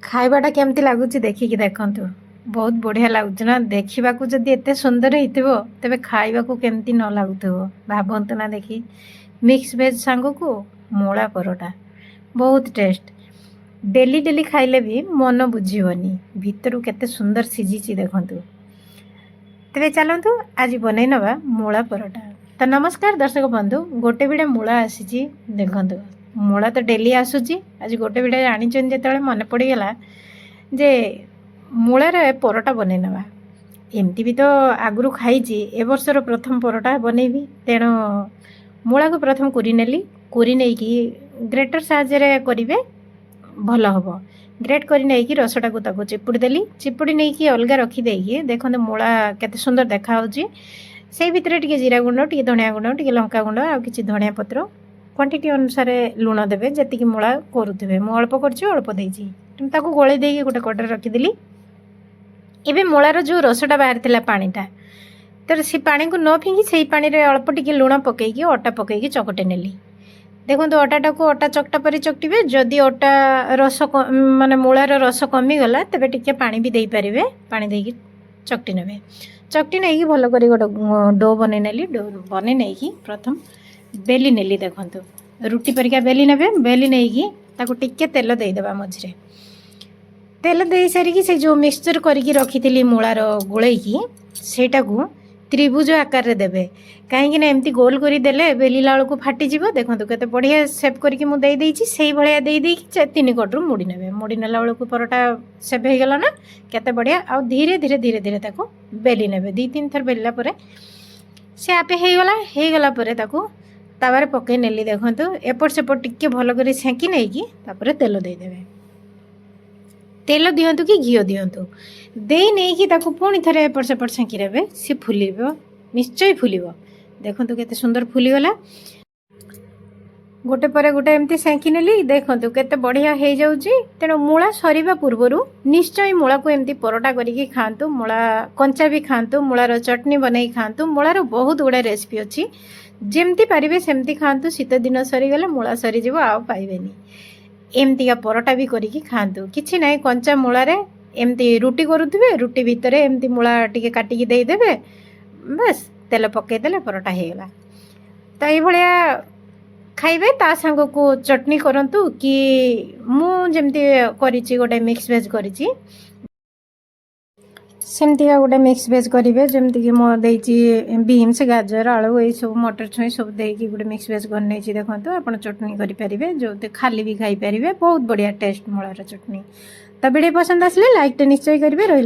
ଖାଇବାଟା କେମିତି ଲାଗୁଛି ଦେଖିକି ଦେଖନ୍ତୁ। ବହୁତ ବଢ଼ିଆ ଲାଗୁଛି ନା? ଦେଖିବାକୁ ଯଦି ଏତେ ସୁନ୍ଦର ହେଇଥିବ, ତେବେ ଖାଇବାକୁ କେମିତି ନ ଲାଗୁଥିବ, ଭାବନ୍ତୁ ନା ଦେଖି। ମିକ୍ସ ଭେଜ୍ ସାଙ୍ଗକୁ ମୂଳା ପରଟା ବହୁତ ଟେଷ୍ଟ। ଡେଲି ଡେଲି ଖାଇଲେ ବି ମନ ବୁଝିବନି। ଭିତରୁ କେତେ ସୁନ୍ଦର ସିଝିଛି ଦେଖନ୍ତୁ। ତେବେ ଚାଲନ୍ତୁ, ଆଜି ବନେଇ ନେବା ମୂଳା ପରଟା। ତ ନମସ୍କାର ଦର୍ଶକ ବନ୍ଧୁ। ଗୋଟେ ବିଡ଼ା ମୂଳା ଆସିଛି ଦେଖନ୍ତୁ। ମୂଳା ତ ଡେଲି ଆସୁଛି, ଆଜି ଗୋଟେ ବିଡ଼ା ଆଣିଛନ୍ତି ଯେତେବେଳେ ମନେ ପଡ଼ିଗଲା ଯେ ମୂଳାରେ ପରଟା ବନେଇ ନେବା। ଏମିତି ବି ତ ଆଗରୁ ଖାଇଛି, ଏ ବର୍ଷର ପ୍ରଥମ ପରଟା ବନେଇବି। ତେଣୁ ମୂଳାକୁ ପ୍ରଥମ କୁରି ନେଲି। କୁରି ନେଇକି ଗ୍ରେଟର ସାହାଯ୍ୟରେ କରିବେ, ଭଲ ହେବ। ଗ୍ରେଟ୍ କରି ନେଇକି ରସଟାକୁ ତାକୁ ଚିପୁଡ଼ି ଦେଲି। ଚିପୁଡ଼ି ନେଇକି ଅଲଗା ରଖିଦେଇକି ଦେଖନ୍ତୁ, ମୂଳା କେତେ ସୁନ୍ଦର ଦେଖାହେଉଛି। ସେଇ ଭିତରେ ଟିକେ ଜିରା ଗୁଣ୍ଡ, ଟିକେ ଧନିଆ ଗୁଣ୍ଡ, ଟିକେ ଲଙ୍କା ଗୁଣ୍ଡ ଆଉ କିଛି ଧନିଆ ପତ୍ର, କ୍ୱାଣ୍ଟିଟି ଅନୁସାରେ ଲୁଣ ଦେବେ, ଯେତିକି ମୂଳା କରୁଥିବେ। ମୁଁ ଅଳ୍ପ କରିଛି, ଅଳ୍ପ ଦେଇଛି। ତାକୁ ଗୋଳେଇ ଦେଇକି ଗୋଟେ କଡ଼ରେ ରଖିଦେଲି। ଏବେ ମୂଳାର ଯେଉଁ ରସଟା ବାହାରିଥିଲା, ପାଣିଟା, ତ ସେ ପାଣିକୁ ନ ଫିଙ୍ଗି ସେଇ ପାଣିରେ ଅଳ୍ପ ଟିକେ ଲୁଣ ପକାଇକି, ଅଟା ପକାଇକି ଚକଟି ନେଲି। ଦେଖନ୍ତୁ, ଅଟାଟାକୁ ଅଟା ଚକଟା ପରି ଚକଟିବେ। ଯଦି ଅଟା ରସ, ମାନେ ମୂଳାର ରସ କମିଗଲା, ତେବେ ଟିକେ ପାଣି ବି ଦେଇପାରିବେ। ପାଣି ଦେଇକି ଚକଟି ନେବେ। ଚକଟି ନେଇକି ଭଲ କରି ଗୋଟେ do ବନେଇ ନେଲି। Do ବନେଇ ନେଇକି ପ୍ରଥମ ବେଲି ନେଲି। ଦେଖନ୍ତୁ, ରୁଟି ପରିକା ବେଲି ନେବେ। ବେଲି ନେଇକି ତାକୁ ଟିକେ ତେଲ ଦେଇଦେବା ମଝିରେ। ତେଲ ଦେଇ ସାରିକି ସେ ଯେଉଁ ମିକ୍ସଚର୍ କରିକି ରଖିଥିଲି ମୂଳାର ଗୋଳେଇକି, ସେଇଟାକୁ ତ୍ରିଭୁଜ ଆକାରରେ ଦେବେ। କାହିଁକି ନା ଏମିତି ଗୋଲ କରି ଦେଲେ ବେଲିଲା ବେଳକୁ ଫାଟିଯିବ। ଦେଖନ୍ତୁ, କେତେ ବଢ଼ିଆ ସେପ୍ କରିକି ମୁଁ ଦେଇଦେଇଛି। ସେଇଭଳିଆ ଦେଇଦେଇକି ତିନି କଡ଼ରୁ ମୋଡ଼ି ନେବେ। ମୋଡ଼ି ନେଲା ବେଳକୁ ପରଟା ସେପ୍ ହେଇଗଲା ନା, କେତେ ବଢ଼ିଆ। ଆଉ ଧୀରେ ଧୀରେ ଧୀରେ ଧୀରେ ତାକୁ ବେଲି ନେବେ। ଦୁଇ ତିନି ଥର ବେଲିଲା ପରେ ସେ ଆପେ ହେଇଗଲା। ହେଇଗଲା ପରେ ତାକୁ ତାୱାରେ ପକାଇ ନେଲି। ଦେଖନ୍ତୁ, ଏପଟ ସେପଟ ଟିକେ ଭଲ କରି ସେଙ୍କି ନେଇକି ତାପରେ ତେଲ ଦେଇଦେବେ। ତେଲ ଦିଅନ୍ତୁ କି ଘିଅ ଦିଅନ୍ତୁ। ଦେଇ ନେଇକି ତାକୁ ପୁଣି ଥରେ ଏପଟ ସେପଟ ସେଙ୍କି ନେବେ। ସେ ଫୁଲିବ, ନିଶ୍ଚୟ ଫୁଲିବ। ଦେଖନ୍ତୁ, କେତେ ସୁନ୍ଦର ଫୁଲିଗଲା। ଗୋଟେ ପରେ ଗୋଟେ ଏମିତି ସେଙ୍କି ନେଲି। ଦେଖନ୍ତୁ, କେତେ ବଢ଼ିଆ ହେଇଯାଉଛି। ତେଣୁ ମୂଳା ସରିବା ପୂର୍ବରୁ ନିଶ୍ଚୟ ମୂଳାକୁ ଏମିତି ପରଟା କରିକି ଖାଆନ୍ତୁ। ମୂଳା କଞ୍ଚା ବି ଖାଆନ୍ତୁ, ମୂଳାର ଚଟଣି ବନେଇ ଖାଆନ୍ତୁ। ମୂଳାର ବହୁତ ଗୁଡ଼ାଏ ରେସିପି ଅଛି। ଯେମିତି ପାରିବେ ସେମିତି ଖାଆନ୍ତୁ। ଶୀତ ଦିନ ସରିଗଲେ ମୂଳା ସରିଯିବ, ଆଉ ପାଇବେନି। ଏମିତିକା ପରଟା ବି କରିକି ଖାଆନ୍ତୁ। କିଛି ନାହିଁ, କଞ୍ଚା ମୂଳାରେ ଏମିତି ରୁଟି କରୁଥିବେ, ରୁଟି ଭିତରେ ଏମିତି ମୂଳା ଟିକେ କାଟିକି ଦେଇଦେବେ, ବାସ୍, ତେଲ ପକାଇଦେଲେ ପରଟା ହେଇଗଲା। ତ ଏଇଭଳିଆ ଖାଇବେ। ତା ସାଙ୍ଗକୁ ଚଟଣି କରନ୍ତୁ କି ମୁଁ ଯେମିତି କରିଛି, ଗୋଟେ ମିକ୍ସ ଭେଜ୍ କରିଛି, ସେମିତିକା ଗୋଟେ ମିକ୍ସ ଭେଜ୍ କରିବେ। ଯେମିତିକି ମୁଁ ଦେଇଛି ବିନ୍ସ, ଗାଜର, ଆଳୁ, ଏଇସବୁ ମଟର ଛୁଇଁ ସବୁ ଦେଇକି ଗୋଟେ ମିକ୍ସ ଭେଜ୍ ବନେଇଛି। ଦେଖନ୍ତୁ, ଆପଣ ଚଟଣି କରିପାରିବେ, ଯେଉଁ ଖାଲି ବି ଖାଇପାରିବେ। ବହୁତ ବଢ଼ିଆ ଟେଷ୍ଟ ମୂଳାର ଚଟଣି। ତ ଭିଡ଼ିଓ ପସନ୍ଦ ଆସିଲେ ଲାଇକ୍ଟେ ନିଶ୍ଚୟ କରିବେ। ରହିଲେ।